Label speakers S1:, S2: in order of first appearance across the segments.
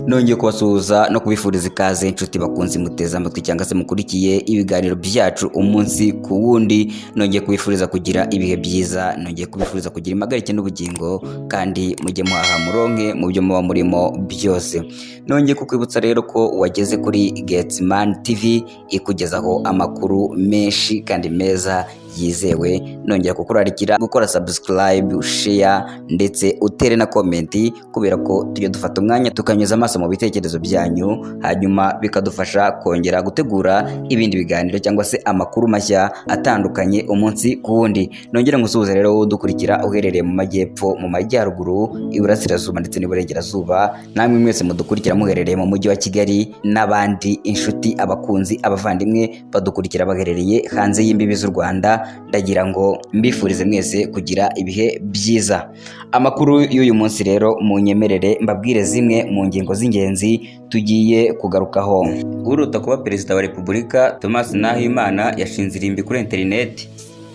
S1: Nongeye kubasuhuza no kubifuriza ikaze, inshuti bakunze muteze amatwi cyangwa se mukurikiye ibiganiro byacu umunsi ku wundi. Nongeye kubifuriza kugira ibihe byiza, nongeye kubifuriza kugira impagarike n'ubugingo, kandi mujye muhaha muronke mu byo muba murimo byose. Nongeye kukwibutsa rero ko wageze kuri Getman TV ikugezaho amakuru menshi kandi meza yizewe. Nongera kukurarikira gukora subscribe, share ndetse utere na comment, kubera ko tujya dufata umwanya tukanyuza amaso mu bitekerezo byanyu, hanyuma bikadufasha kongera gutegura ibindi biganiro cyangwa se amakuru mashya atandukanye umunsi ku wundi. Nongera ngusuhuze rero wowe udukurikira uherereye mu majyepfo, mu majyaruguru, iburasirazuba ndetse n'iburengerazuba, namwe mwese mudukurikira muherereye mu mujyi wa Kigali, n'abandi inshuti, abakunzi, abavandimwe badukurikira baherereye hanze y'imbibi z'u Rwanda. Ndagira ngo mbifurize mwese kugira ibihe byiza. Amakuru y'uyu munsi rero, munyemerere mbabwire zimwe mu ngingo z'ingenzi tugiye kugarukaho. Uruta kuba Perezida wa Repubulika Thomas Nahimana yashinze irimbi kuri interineti.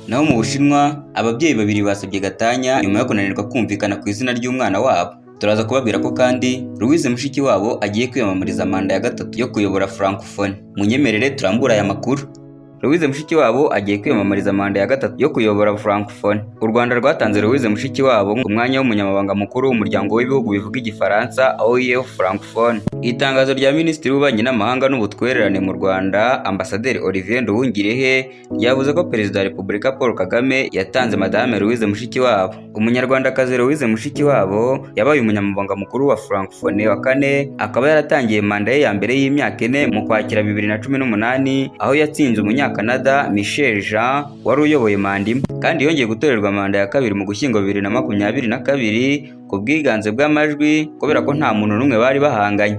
S1: Naho mu Bushinwa, ababyeyi babiri basabye gatanya nyuma yo kunanirwa kumvikana ku izina ry'umwana wabo. Turaza kubabwira ko kandi Louise Mushikiwabo agiye kwiyamamariza manda ya gatatu yo kuyobora Francophonie. Munyemerere turambura aya makuru. Louise Mushikiwabo agiye kwiyamamariza manda ya gatatu yo kuyobora Francophonie. U Rwanda rwatanze Louise Mushikiwabo ku mwanya w'umunyamabanga mukuru w'umuryango w'ibihugu bivuga Igifaransa, OIF Francophone. Itangazo rya Minisitiri w'Ububanyi n'Amahanga n'Ubutwererane mu Rwanda, Ambasaderi Olivier Nduhungirehe, ryavuze ko Perezida wa Repubulika Paul Kagame yatanze Madame Louise Mushikiwabo. Umunyarwandakazi Louise Mushikiwabo yabaye umunyamabanga mukuru wa Francophonie wa kane, akaba yaratangiye manda ye ya mbere y'imyaka 4 mu Kwakira 2018, aho yatsinze Umunyakanada Michaëlle Jean wari uyoboye manda imwe. Kandi yongeye gutorerwa manda ya kabiri mu Gushyingo 2022 ku bwiganze bw'amajwi, kubera ko nta muntu n'umwe bari bahanganye.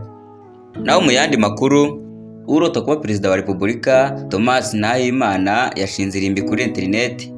S1: Naho mu yandi makuru, urota kuba Perezida wa Repubulika Thomas Nahimana yashinze irimbi kuri interineti.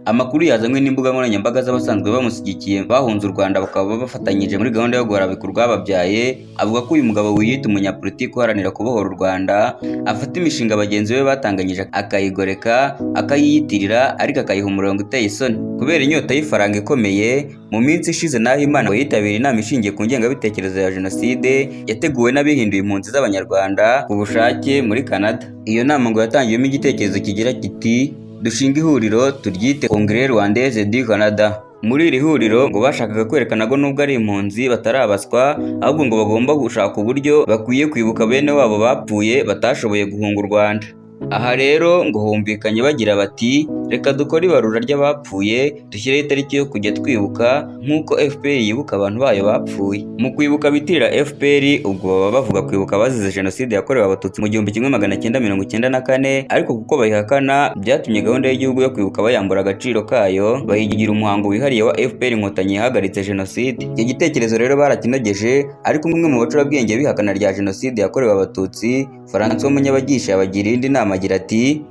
S1: Amakuru yazanywe n'imbuga nkoranyambaga z'abasanzwe bamushyigikiye bahunze u Rwanda, bakaba bafatanyije muri gahunda yo guharabika urwababyaye, avuga ko uyu mugabo wiyita umunyapolitiki uharanira kubohora u Rwanda afata imishinga bagenzi be batanganyije, akayigoreka, akayiyitirira, ariko akayiha umurongo uteye isoni kubera inyota y'ifaranga ikomeye. Mu minsi ishize, Nahimana yitabiriye inama ishingiye ku ngengabitekerezo ya jenoside yateguwe n'abihinduye impunzi z'Abanyarwanda ku bushake muri Canada. Iyo nama ngo yatangiwemo igitekerezo kigira kiti: "Dushinga ihuriro turyite Congrès Rwandaise du Canada." Muri iri huriro ngo bashakaga kwerekana ko nubwo ari impunzi batarabaswa, ahubwo ngo bagomba gushaka uburyo bakwiye kwibuka bene wabo bapfuye batashoboye guhunga u Rwanda. Aha rero ngo humvikanye bagira bati: "Reka dukore ibarura ry'abapfuye, dushyireho itariki yo kujya twibuka nk'uko FPR yibuka abantu bayo bapfuye." Mu kwibuka bitirira FPR, ubwo baba bavuga kwibuka abazize jenoside yakorewe Abatutsi mu 1994, ariko kuko bayihakana byatumye gahunda y'igihugu yo kwibuka bayambura agaciro kayo, bayigira umuhango wihariye wa FPR Inkotanyi yahagaritse jenoside. Icyo gitekerezo rero barakinogeje, ariko umwe mu bacurabwenge b'ihakana rya jenoside yakorewe Abatutsi, François Munyabagisha, yabagira indi nama agira ati: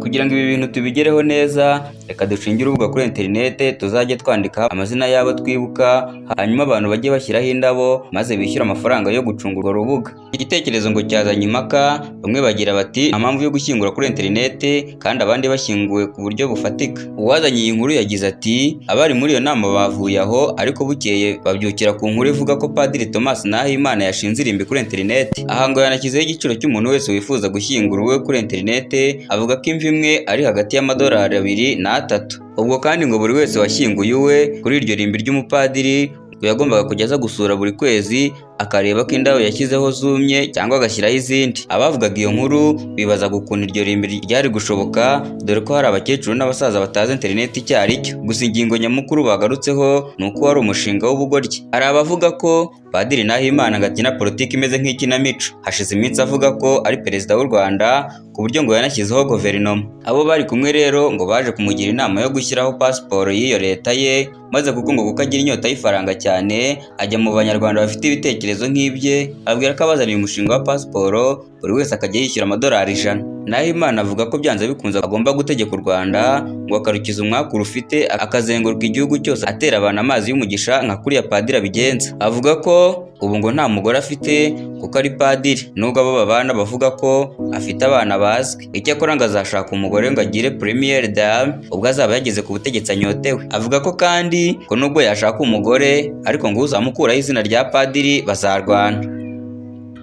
S1: "Kugira ngo ibi bintu tubigereho neza, reka dushinge urubuga kuri interinete, tuzajye twandika amazina y'abo twibuka, hanyuma abantu bajye bashyiraho indabo maze bishyure amafaranga yo gucunga urwo rubuga." Igitekerezo ngo cyazanye impaka, bamwe bagira bati: "Nta mpamvu yo gushyingura kuri interinete", kandi abandi bashyinguwe ku buryo bufatika. Uwazanye iyi nkuru yagize ati: "Abari muri iyo nama bavuye aho, ariko bukeye babyukira ku nkuru ivuga ko Padiri Thomas Nahimana yashinze irimbi kuri interinete." Aha ngo yanashyizeho igiciro cy'umuntu wese wifuza gushyingura uwe kuri interinete, avuga ko imva imwe ari hagati y'amadolari 2 n'atatu. Ubwo kandi ngo buri wese washyinguye uwe kuri iryo rimbi ry'umupadiri ngo yagombaga kujya aza gusura buri kwezi, akareba ko indabo yashyizeho zumye cyangwa agashyiraho izindi. Abavugaga iyo nkuru bibazaga ukuntu iryo rimbi ryari gushoboka, dore ko hari abakecuru n'abasaza batazi interineti icyo ari cyo. Gusa ingingo nyamukuru bagarutseho ni uko wari umushinga w'ubugoryi. Hari abavuga ko Padiri Nahimana ngo akina politiki imeze nk'ikinamico. Hashize iminsi avuga ko ari perezida w'u Rwanda, ku buryo ngo yanashyizeho guverinoma. Abo bari kumwe rero ngo baje kumugira inama yo gushyiraho pasiporo y'iyo leta ye, maze kuko ngo kuko agira inyota y'ifaranga cyane, ajya mu Banyarwanda bafite ibitekerezo nk'ibye, abwira ko abazaniye umushinga wa pasiporo, buri wese akajya yishyura amadolari 100. Nahimana avuga ko byanze bikunze agomba gutegeka u Rwanda, ngo akarukiza umwaku rufite, akazenguruka igihugu cyose atera abantu amazi y'umugisha nka kuriya padiri abigenza. Avuga ko ubu ngo nta mugore afite kuko ari padiri, nubwo abo babana bavuga ko afite abana bazwi. Icyakora ngo azashaka umugore ngo agire première dame ubwo azaba yageze ku butegetsi anyotewe. Avuga ko kandi ko nubwo yashaka umugore, ariko ngo uzamukuraho izina rya padiri bazarwana.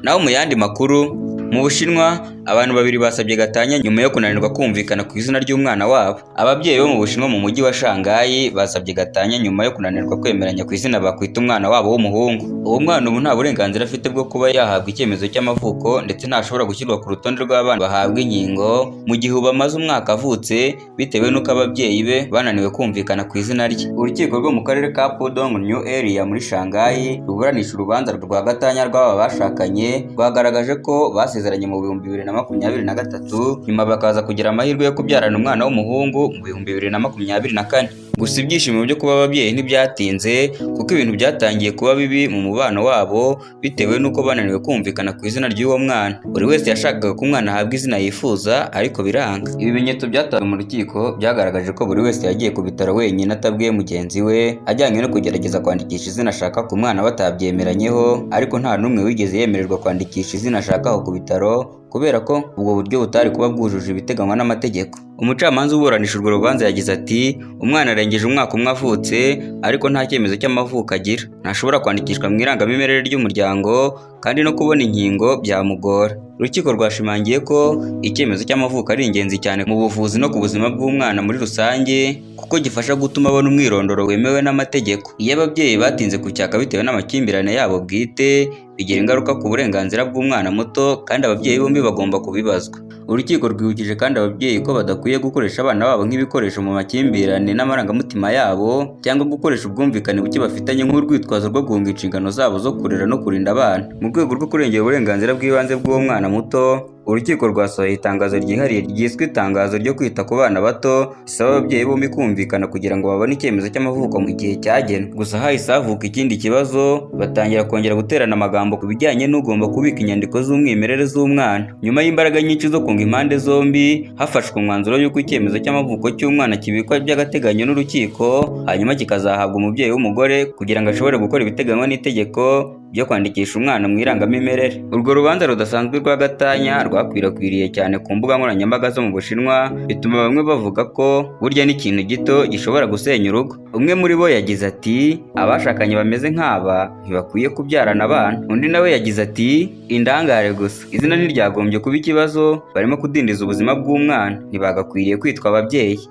S1: Naho mu yandi makuru, mu Bushinwa abantu babiri basabye gatanya nyuma yo kunanirwa kumvikana ku izina ry'umwana wabo. Ababyeyi bo mu Bushinwa mu mujyi wa Shanghai basabye gatanya nyuma yo kunanirwa kwemeranya ku izina bakwita umwana wabo w'umuhungu. Uwo mwana ubu nta burenganzira afite bwo kuba yahabwa icyemezo cy'amavuko, ndetse ntashobora gushyirwa ku rutonde rw'abana bahabwa inkingo mu gihe ubu amaze umwaka avutse, bitewe n'uko ababyeyi be bananiwe kumvikana ku izina rye. Urukiko rwo mu karere ka Pudong New Area muri Shanghai ruburanisha urubanza rwa gatanya rw'aba bashakanye rwagaragaje ko basezeranye mu 2023, nyuma bakaza kugira amahirwe yo kubyarana umwana w'umuhungu mu 2024. Gusa ibyishimo byo kuba ababyeyi ntibyatinze, kuko ibintu byatangiye kuba bibi mu mubano wabo bitewe n'uko bananiwe kumvikana ku izina ry'uwo mwana. Buri wese yashakaga ko umwana ahabwa izina yifuza, ariko biranga. Ibimenyetso byatanzwe mu rukiko byagaragaje ko buri wese yagiye ku bitaro wenyine atabwiye mugenzi we, ajyanywe no kugerageza kwandikisha izina ashaka ku mwana batabyemeranyeho, ariko nta n'umwe wigeze yemererwa kwandikisha izina ashaka aho ku bitaro, kubera ko ubwo buryo butari kuba bwujuje ibiteganywa n'amategeko. Umucamanza uburanisha urwo rubanza yagize ati: "Umwana arengeje umwaka umwe avutse, ariko nta cyemezo cy'amavuko agira. Ntashobora kwandikishwa mu irangamimerere ry'umuryango, kandi no kubona inkingo byamugora." Urukiko rwashimangiye ko icyemezo cy'amavuko ari ingenzi cyane mu buvuzi no ku buzima bw'umwana muri rusange, kuko gifasha gutuma abona umwirondoro wemewe n'amategeko. Iyo ababyeyi batinze kucyaka bitewe n'amakimbirane yabo bwite, bigira ingaruka ku burenganzira bw'umwana muto, kandi ababyeyi bombi bagomba kubibazwa. Urukiko rwibukije kandi ababyeyi ko badakwiye gukoresha abana babo nk'ibikoresho mu makimbirane n'amarangamutima yabo, cyangwa gukoresha ubwumvikane buke bafitanye nk'urwitwazo rwo guhunga inshingano zabo zo kurera no kurinda abana. Mu rwego rwo kurengera uburenganzira bw'ibanze bw'uwo mwana muto, urukiko rwasohoye itangazo ryihariye ryiswe itangazo ryo kwita ku bana bato, risaba ababyeyi bombi kumvikana kugira ngo babone icyemezo cy'amavuko mu gihe cyagenwe. Gusa hahise havuka ikindi kibazo, batangira kongera guterana amagambo ku bijyanye n'ugomba kubika inyandiko z'umwimerere z'umwana. Nyuma y'imbaraga nyinshi zo kunga impande zombi, hafashwe umwanzuro y'uko icyemezo cy'amavuko cy'umwana kibikwa by'agateganyo n'urukiko, hanyuma kikazahabwa umubyeyi w'umugore kugira ngo ashobore gukora ibiteganywa n'itegeko byo kwandikisha umwana mu irangamimerere. Urwo rubanza rudasanzwe rwa gatanya rwakwirakwiriye cyane ku mbuga nkoranyambaga zo mu Bushinwa, bituma bamwe bavuga ko burya n'ikintu gito gishobora gusenya urugo. Umwe muri bo yagize ati: "Abashakanye bameze nk'aba ntibakwiye kubyarana abana." Undi nawe yagize ati: "Indangare gusa, izina ntiryagombye kuba ikibazo, barimo kudindiza ubuzima bw'umwana, ntibagakwiriye kwitwa ababyeyi."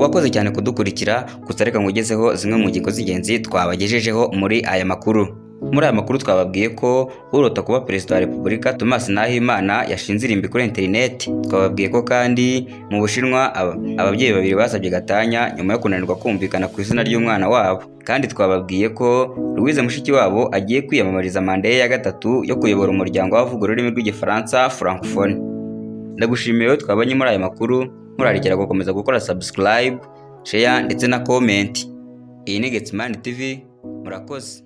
S1: Wakoze cyane kudukurikira, gusa reka nkugezeho zimwe mu ngingo z'ingenzi twabagejejeho muri aya makuru. Muri aya makuru twababwiye ko urota kuba perezida wa Repubulika Thomas Nahimana yashinze irimbi kuri interineti. Twababwiye ko kandi mu Bushinwa ababyeyi babiri basabye gatanya nyuma yo kunanirwa kumvikana ku izina ry'umwana wabo. Kandi twababwiye ko Louise Mushikiwabo agiye kwiyamamariza manda ye ya gatatu yo kuyobora umuryango w'abavuga ururimi rw'Igifaransa, Francophonie. Ndagushimiye wowe twabanye muri aya makuru, nkurarikira gukomeza gukora subscribe, share ndetse na comment. Iyi ni Getsimani TV, murakoze.